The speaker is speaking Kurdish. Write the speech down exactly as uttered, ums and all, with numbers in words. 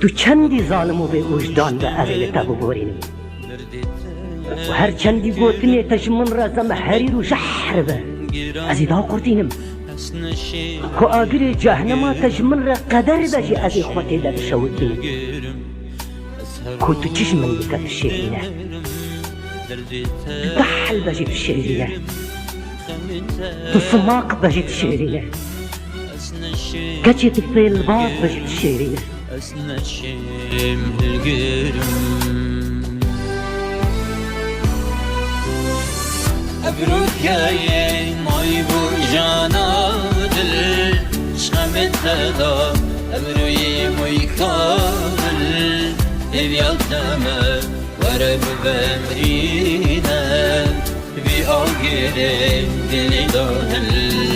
Tu çendî zalim û bêwijdan be, ez ê li te biborînim. Û her çendî gotinê te ji min re zemeherîr û jehr be, ez ê daqurtînim. Ku agirê cehnema te ji min re qeder be jî, ez ê xwe tê de bişewitînim. Ku tu çi ji min dike bişêrîne? Tu tehl be jî bişêrîne. Tu simaq be jî dişêrîne. Keçê tu pêlbaz be jî dişêrîne. Ebrûkeyê may bû jana dil, şemê te da ebrûyê moyka dil, hêviya te me were bibe mirîne, vî agirê dilê da hil.